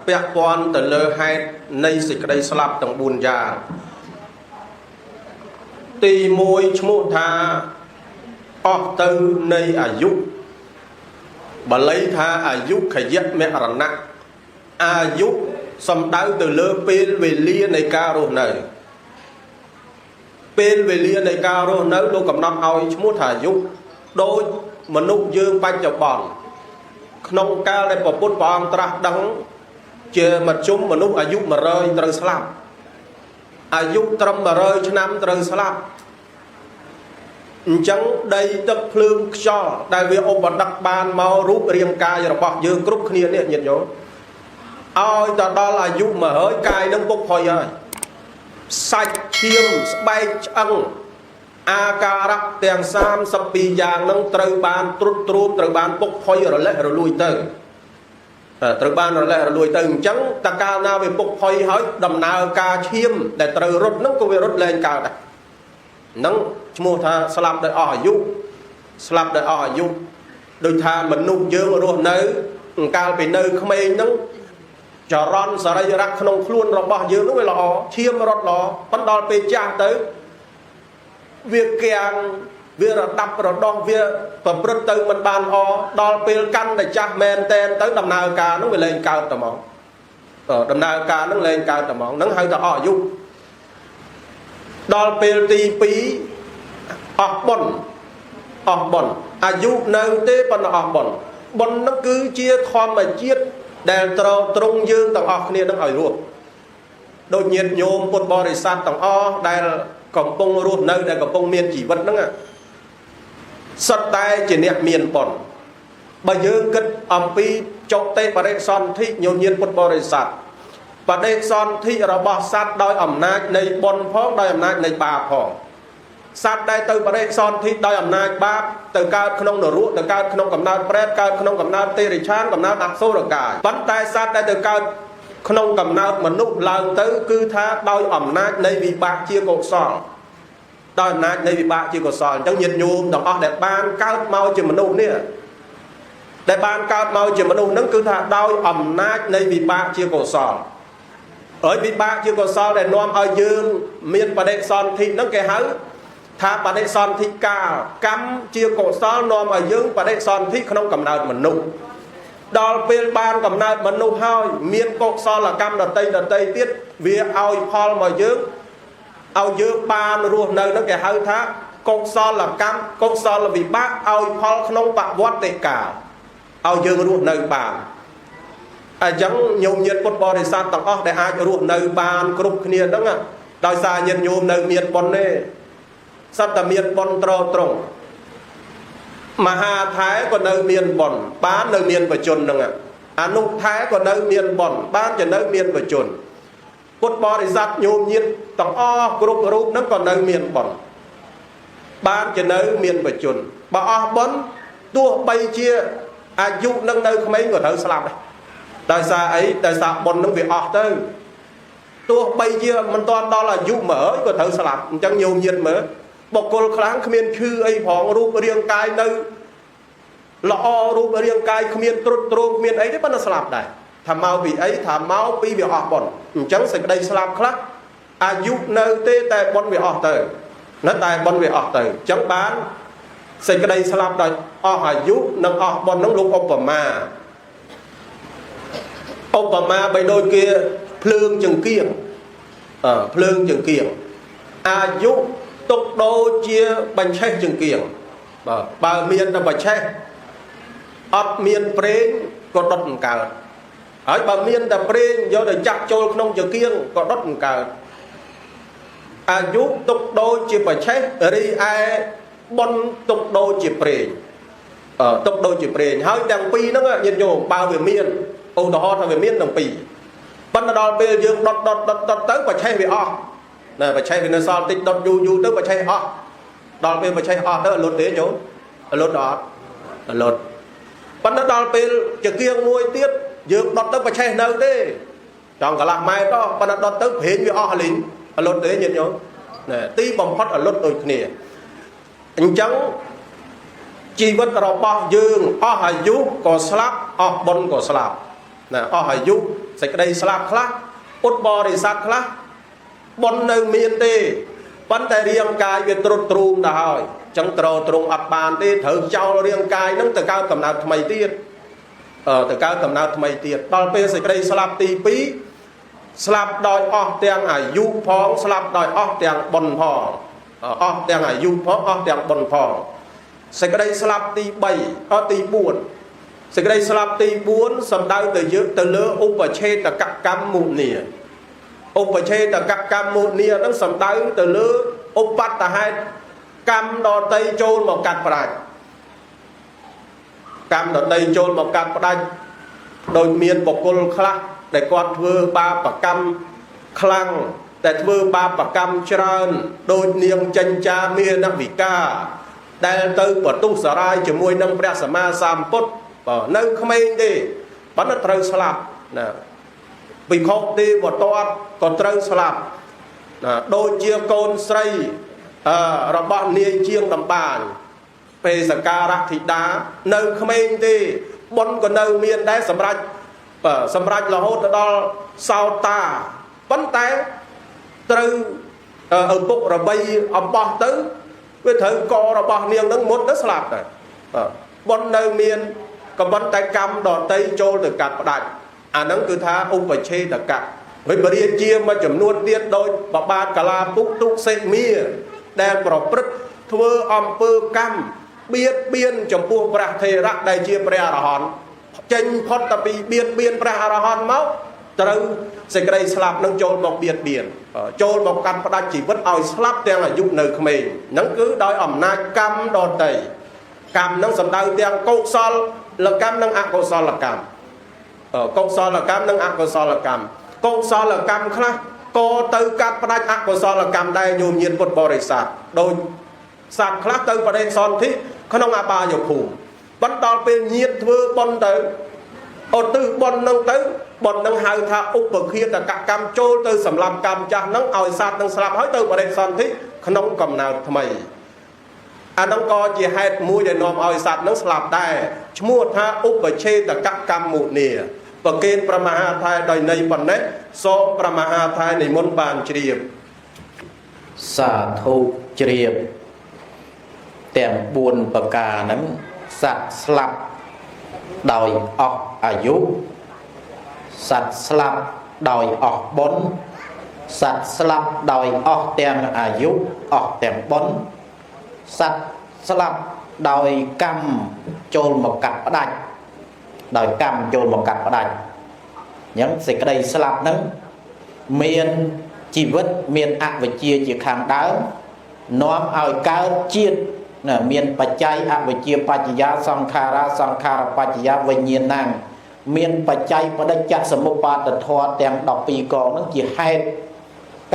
ពាក់ព័ន្ធទៅលើហេតុនៃសេចក្តីស្លាប់ទាំង4យ៉ាងទី1ឈ្មោះថាអស់ទៅនៃអាយុបាលីថាអាយុខយៈមរណៈអាយុសំដៅទៅលើពេលវេលានៃការរស់នៅពេលវេលានៃការរស់នៅលោកកំណត់ឲ្យឈ្មោះថាអាយុដូចមនុស្សយើងបច្ចុប្បន្នក្នុងកាលដែលព្រះពុទ្ធព្រះអង្គត្រាស់ដឹងជាមធ្យមមនុស្សអាយុ100ត្រូវស្លាប់អាយុត្រឹម100ឆ្នាំត្រូវស្លាប់អញ្ចឹងដីទឹកភ្លើងខ្យល់ដែលវាឧបដឹកបានមករូបរាងកាយរបស់យើងគ្រប់គ្នានេះញាតិញោមឲ្យទៅដល់អាយុ100កាយនឹងពុកផុយហើយសាច់ឈាមស្បែកឆ្អឹងអាការៈទាំង32យ៉ាងនឹងត្រូវបានទ្រុឌទ្រោមត្រូវបានពុកផុយរលេះរលួយទៅត្រូវបានរលេះរលួយទៅអញ្ចឹងតើកាលណាវាពុកផុយហើយដំណើរការឈាមដែលត្រូវរត់នឹងក៏វារត់លែងកើតដែរនឹងឈ្មោះថាស្លាប់ដោយអស់អាយុស្លាប់ដោយអស់អាយុដូចថាមនុស្សយើងរស់នៅកាលពីនៅក្មេងហ្នឹងចរន្តសរីរៈក្នុងខ្លួនរបស់យើងនោះវាល្អឈាមរត់ល្អប៉ុន្តែដល់ពេលចាស់ទៅវាគាំងវារដាប់រដោះវាប្រព្រឹត្តទៅមិនបានល្អដល់ពេលកាន់តែចាស់មែនតែនទៅដំណើរការនោះវាលែងកើតតែហ្មងដំណើរការនោះលែងកើតតែហ្មងហ្នឹងហៅថាអស់អាយុដល់ពេលទី2អស់បុណ្យអស់បុណ្យអាយុនៅទេប៉ុន្តែអស់បុណ្យបុណ្យហ្នឹងគឺជាធម្មជាតិដែលត្រូវត្រង់យើងទាំងអស់គ្នានឹងឲ្យរស់ដូចញាតិញោមពុទ្ធបរិស័ទទាំងអស់ដែលកំពុងរស់នៅដែលកំពុងមានជីវិតហ្នឹងសុទ្ធតែជាអ្នកមានបុណ្យបើយើងគិតអំពីចុតិបរិសន្ធិញោមញាតិពុទ្ធបរិស័ទបដិសន្ធិរបស់សត្វដោយអំណាចនៃបុណ្យផងដោយអំណាចនៃបាបផងសត្វដែលទៅបរិសន្ធិដោយអំណាចបាបទៅកើតក្នុងនរកទៅកើតក្នុងកំណើតប្រេតកើតក្នុងកំណើតទេរិឆានកំណើតអសុរកាយប៉ុន្តែសត្វដែលទៅកើតក្នុងកំណើតមនុស្សឡើងទៅគឺថាដោយអំណាចនៃវិបាកជាកុសលដោយអំណាចនៃវិបាកជាកុសលអញ្ចឹងញាតិញោមទាំងអស់ដែលបានកើតមកជាមនុស្សនេះដែលបានកើតមកជាមនុស្សហ្នឹងគឺថាដោយអំណាចនៃវិបាកជាកុសលហើយវិបាកជាកុសលដែលនាំឲ្យយើងមានបដិសន្ធិហ្នឹងគេហៅថាបដិសន្ធិកាលកម្មជាកុសលនាំឲ្យយើងបដិសន្ធិក្នុងកំណើតមនុស្សដល់ពេលបានកំណើតមនុស្សហើយមានកុសលកម្មដតីដតីទៀតវាឲ្យផលមកយើងឲ្យយើងបានរស់នៅហ្នឹងគេហៅថាកុសលកម្មកុសលវិបាកឲ្យផលក្នុងបវត្តិកាលឲ្យយើងរស់នៅបានអញ្ចឹងញោមញាតិពុទ្ធបរិស័ទទាំងអស់ដែលអាចរស់នៅបានគ្រប់គ្នាហ្នឹងដោយសារញាតិញោមនៅមានបុណ្យទេសត្វតែមានបុណ្យត្រត្រង់មហាថែក៏នៅមានបុណ្យបាននៅមានបជនហ្នឹងអនុថែក៏នៅមានបុណ្យបានจะនៅមានបជនពុទ្ធបរិស័ទញោមញាតិទាំងអស់គ្រប់រូបហ្នឹងក៏នៅមានបុណ្យបានจะនៅមានបជនបើអស់បុណ្យទោះបីជាអាយុនឹងនៅក្មេងក៏ត្រូវស្លាប់ដែរដោយសារអីដោយសារបុណ្យនឹងវាអស់ទៅទោះបីជាមិនទាន់ដល់អាយុ100ក៏ត្រូវស្លាប់អញ្ចឹងញោមញាតិមើលបុគ្គលខ្លាំងគ្មានឈឺអីផងរូបរាងកាយនៅល្អរូបរាងកាយគ្មានទ្រុឌទ្រោមគ្មានអីទេប៉ុន្តែស្លាប់ដែរថាមកពីអីថាមកពីវាអស់បុណ្យអញ្ចឹងសេចក្តីស្លាប់ខ្លះអាយុនៅទេតែបុណ្យវាអស់ទៅនៅតែបុណ្យវាអស់ទៅអញ្ចឹងបានសេចក្តីស្លាប់ដោយអស់អាយុនិងអស់បុណ្យនឹងលោកឧបមាឧបមាបីដូចគេភ្លើងចង្គៀងភ្លើងចង្គៀងអាយុទុកដូចជាបញ្ឆេះចង្គៀងបើមានតែបញ្ឆេះអត់មានប្រេងក៏ដុតមិនកើតហើយបើមានតែប្រេងយកទៅចាក់ចូលក្នុងចង្គៀងក៏ដុតមិនកើតអាយុទុកដូចជាបញ្ឆេះរីឯបុណ្យទុកដូចជាប្រេងទុកដូចជាប្រេងហើយទាំងពីរហ្នឹងញាតិញោមបើវាមានឧទាហរណ៍ថាវាមានទាំងពីរប៉ុន្តែដល់ពេលយើងដុតដុតដុតដុតទៅបញ្ឆេះវាអស់ណែបច្ឆេះវានៅសល់តិចដុតយូរយូរទៅបច្ឆេះអស់ដល់ពេលបច្ឆេះអស់ទៅលុតទេញោមលុតអត់លុតប៉ុន្តែដល់ពេលចង្គៀងមួយទៀតយើងដុតទៅបច្ឆេះនៅទេចង់កន្លះម៉ែត្រប៉ុន្តែដុតទៅប្រេងវាអស់លីងលុតទេញាតិញោមណែទីបំផុតលុតដូចគ្នាអញ្ចឹងជីវិតរបស់យើងអស់អាយុក៏ស្លាប់អស់បុណ្យក៏ស្លាប់ ណាអស់អាយុសេចក្តីស្លាប់ខ្លះពុទ្ធបរិស័ទខ្លះបុណ្យនៅមានទេប៉ុន្តែរាងកាយវាទ្រុឌទ្រោមទៅហើយអញ្ចឹងត្រូវទ្រង់អត់បានទេត្រូវចោលរាងកាយនឹងទៅកើតកំណើតថ្មីទៀតទៅកើតកំណើតថ្មីទៀតដល់ពេលសេចក្តីស្លាប់ទី2ស្លាប់ដោយអស់ទាំងអាយុផងស្លាប់ដោយអស់ទាំងបុណ្យផងអស់ទាំងអាយុផងអស់ទាំងបុណ្យផងសេចក្តីស្លាប់ទី3ទី4សេចក្តីស្លាប់ទី4សំដៅទៅយើងទៅលើឧបឆេតកកម្មមុនីឧបឆេតកកម្មមុនីហ្នឹងសំដៅទៅលើឧបត្តហេតុកម្មដតីចូលមកកាត់ផ្ដាច់កម្មដតីចូលមកកាត់ផ្ដាច់ដោយមានបុគ្គលខ្លះដែលគាត់ធ្វើបាបកម្មខ្លាំងតែធ្វើបាបកម្មច្រើនដូចនាងចិញ្ចាមានវិកាដែលទៅបន្ទុះសារាយជាមួយនឹងព្រះសម្មាសម្ពុទ្ធបាទនៅក្មេងទេប៉ុន្តែត្រូវស្លាប់ណាភិក្ខុទេវទត្តក៏ត្រូវស្លាប់ណាដូចជាកូនស្រីរបស់នាយជាងតំបាញបេសការៈធីតានៅក្មេងទេបុណ្យក៏នៅមានដែរសម្រាប់រហូតដល់សោតាប៉ុន្តែត្រូវឪពុករបីអំបោះទៅវាត្រូវករបស់នាងនឹងមុតទៅស្លាប់ដែរបាទបុណ្យនៅមានក៏ប៉ុន្តែកម្មដតីចូលទៅកាត់ផ្ដាច់អាហ្នឹងគឺថាឧបឆេតកៈវិបរិជាមួយចំនួនទៀតដោយបបាទកាលាពុទុសិមាដែលប្រព្រឹត្តធ្វើអំពើកម្មបៀតបៀនចំពោះព្រះថេរៈដែលជាព្រះអរហន្តចេញផុតតែពីបៀតបៀនព្រះអរហន្តមកត្រូវសេចក្តីស្លាប់នឹងចូលមកបៀតបៀនចូលមកកាត់ផ្ដាច់ជីវិតឲ្យស្លាប់ទាំងអាយុនៅក្មេងហ្នឹងគឺដោយអំណាចកម្មដតីកម្មនឹងសំដៅទាំងកុសលកម្មនិងអកុសលកម្មកុសលកម្មនិងអកុសលកម្មកុសលកម្មខ្លះក៏ទៅកាត់ផ្ដាច់អកុសលកម្មដែរញោមញាតពុទ្ធបរិស័ទដោយសត្វខ្លះទៅបដិសន្ធិក្នុងអបាយភូមិបន្តដល់ពេលញាតធ្វើបុណ្យទៅឧទ្ទិសបុណ្យនឹងទៅបុណ្យនឹងហៅថាឧបឃាតកកម្មចូលទៅសម្រាប់កម្មចាស់នឹងឲ្យសត្វនឹងស្លាប់ហើយទៅបដិសន្ធិក្នុងកំណើតថ្មីអានឹងក៏ជាហេតុមួយដែលនាំឲ្យសត្វនឹងស្លាប់ដែរឈ្មោះថាឧបឆេតកកម្មមុនីប្រគេនព្រះមហាថែដោយន័យប៉ុណ្ណេះសូមព្រះមហាថែនិមន្តបានជ្រាបសាធុជ្រាបទាំង4ប្រការហ្នឹងសត្វស្លាប់ដោយអស់អាយុសត្វស្លាប់ដោយអស់បុណ្យសត្វស្លាប់ដោយអស់ទាំងអាយុអស់ទាំងបុណ្យសត្វស្លាប់ដោយកម្មចូលមកកាត់ផ្ដាច់ដោយកម្មចូលមកកាត់ផ្ដាច់អញ្ចឹងសេចក្តីស្លាប់ហ្នឹងមានជីវិតមានអវិជ្ជាជាខាងដើមនាំឲ្យកើតជាតិណាមានបច្ច័យអវិជ្ជាបច្ចយាសង្ខារាសង្ខារបច្ចយាវិញ្ញាណังមានបច្ច័យបដិច្ចសមុប្បាទធម៌ទាំង12កងហ្នឹងជាហេតុ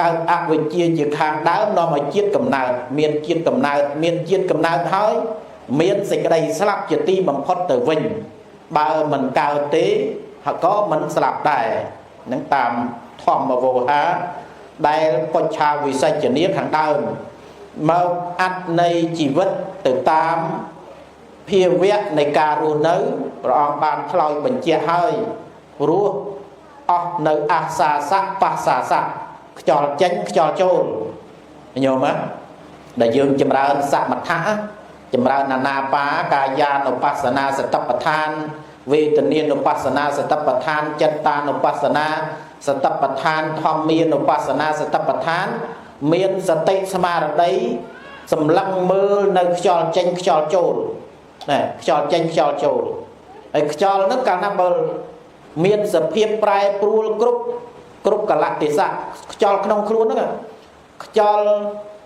កើតអវិជ្ជាជាខាងដើមនាំឲ្យជាតិកំណើតមានជាតិកំណើតមានជាតិកំណើតហើយមានសេចក្តីស្លាប់ជាទីបំផុតទៅវិញបើមិនកើតទេហើយក៏មិនស្លាប់ដែរនឹងតាមធម្មវោហាដែលបច្ឆាវិសច្ចនីខាងដើមមកអត្ថន័យជីវិតទៅតាមភាវៈនៃការរស់នៅព្រះអង្គបានឆ្លើយបញ្ជាក់ហើយរស់អស់នៅអាសាសៈបាសាសៈខ្យល់ចេញខ្យល់ចូលញោមណាដែលយើងចម្រើនសមថៈចម្រើនអាណាបាកាយានុបស្សនាសតិប្បដ្ឋានវេទនានុបស្សនាសតិប្បដ្ឋានចិត្តតានុបស្សនាសតិប្បដ្ឋានធម្មានុបស្សនាសតិប្បដ្ឋានមានសតិស្មារតីសម្លឹងមើលនៅខ្យល់ចេញខ្យល់ចូលណាខ្យល់ចេញខ្យល់ចូលហើយខ្យល់ហ្នឹងកាលណាបើមានសភាពប្រែប្រួលគ្រប់កលៈទេសៈខ្យល់ក្នុងខ្លួនហ្នឹងខ្យល់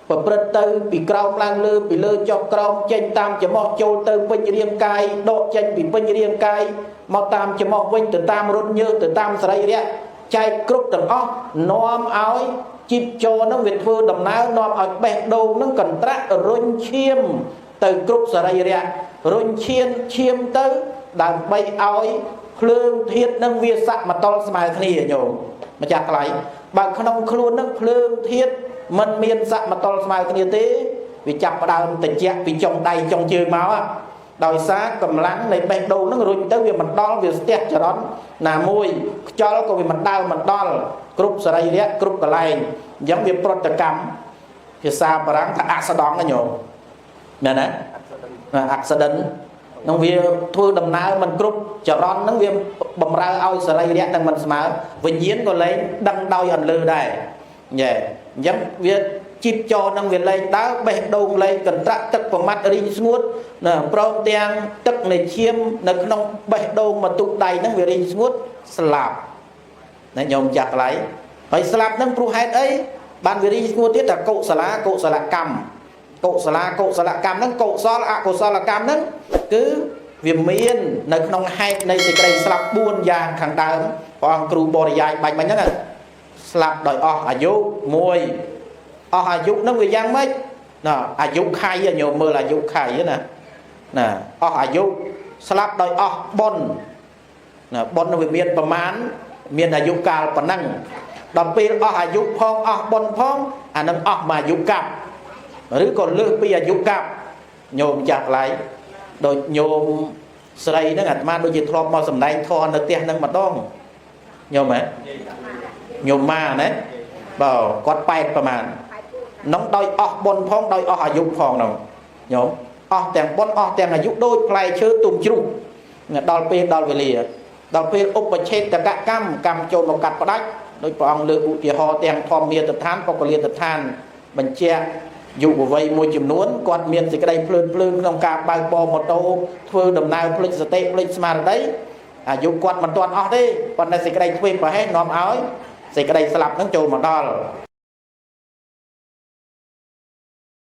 ប្រព្រឹត្តទៅពីក្រោមឡើងលើពីលើចុះក្រោមចេញតាមច្រមុះចូលទៅពេញរាងកាយដកចេញពីពេញរាងកាយមកតាមច្រមុះវិញទៅតាមរន្ធញើសទៅតាមសរីរៈចែកគ្រប់ទាំងអស់នាំឲ្យជីពចរហ្នឹងវាធ្វើដំណើរនាំឲ្យបេះដូងហ្នឹងកន្ត្រាក់រុញឈាមទៅគ្រប់សរីរៈរុញឈាមទៅដើម្បីឲ្យភ្លើងធាតុនឹងវាសមតុលស្មើគ្នាញោមម្ចាស់ថ្លៃបើក្នុងខ្លួននឹងភ្លើងធាតុមិនមានសមតុលស្មើគ្នាទេវាចាប់ផ្ដើមតិចពីចុងដៃចុងជើងមក ដោយសារកម្លាំងនៃបេះដូងហ្នឹងរុញទៅវាមិនដល់វាស្ទះចរន្តណាមួយខ្យល់ក៏វាមិនដើរមិនដល់គ្រប់សរីរៈគ្រប់កន្លែងអញ្ចឹងវាប្រតិកម្មភាសាបារាំងថាអាក់ស្ដង់ណាញោមមែនទេអាក់ស្ដិននឹងវាធ្វើដំណើរមិនគ្រប់ចរន្តហ្នឹងវាបំរើឲ្យសរីរៈនឹងមិនស្មើវិញ្ញាណក៏លែងដឹងដោយអន្លើដែរញ៉ែអញ្ចឹងវាជីបចរនឹងវាលែងដើរបេះដូងលែងកន្ត្រាក់ទឹកប្រមាត់រីងស្ងួតណាព្រមទាំងទឹកនៃឈាមនៅក្នុងបេះដូងមកទុកដៃហ្នឹងវារីងស្ងួតស្លាប់ណាញោមចាស់កន្លែងហើយស្លាប់ហ្នឹងព្រោះហេតុអីបានវារីងស្ងួតទៀតតែកុសលាកុសលកម្មកុសលាកុសលកម្មហ្នឹងកុសលអកុសលកម្មហ្នឹងគឺវាមាននៅក្នុងហេតុនៃសេចក្តីស្លាប់4យ៉ាងខាងដើមព្រះអង្គគ្រូបរិយាយបាញ់មិញហ្នឹងស្លាប់ដោយអស់អាយុ1អស់អាយុហ្នឹងវាយ៉ាងម៉េចណាអាយុខៃញោមមើលអាយុខៃណាណាអស់អាយុស្លាប់ដោយអស់បុណ្យណាបុណ្យវាមានប្រមាណមានអាយុកាលប៉ុណ្ណឹងដល់ពេលអស់អាយុផងអស់បុណ្យផងអានឹងអស់មួយអាយុកាប់ឬក៏លើសពីអាយុកាប់ញោមចាស់កន្លែងដូចញោមស្រីហ្នឹងអាត្មាដូចជាធ្លាប់មកសម្ដែងធម៌នៅផ្ទះហ្នឹងម្ដងញោមហ៎ញោមម៉ាណាបើគាត់ប៉ែតប្រមាណនោះដោយអស់បុណ្យផងដោយអស់អាយុផងនោះញោមអស់ទាំងបុណ្យអស់ទាំងអាយុដូចផ្លែឈើទុំជ្រុះដល់ពេលដល់វេលាដល់ពេលឧបឆេតកកម្មកម្មចូលមកកាត់ផ្ដាច់ដោយព្រះអង្គលើកឧទាហរណ៍ទាំងធម្មាទដ្ឋានបុគ្គលាទដ្ឋានបញ្ជាក់យុវវ័យមួយចំនួនគាត់មានសេចក្តីភ្លើនភ្លើនក្នុងការបើកបរម៉ូតូធ្វើដំណើរភ្លេចសតិភ្លេចស្មារតីអាយុគាត់មិនទាន់អស់ទេប៉ុន្តែសេចក្តីធ្វេសប្រហែសនាំឲ្យសេចក្តីស្លាប់នឹងចូលមកដល់។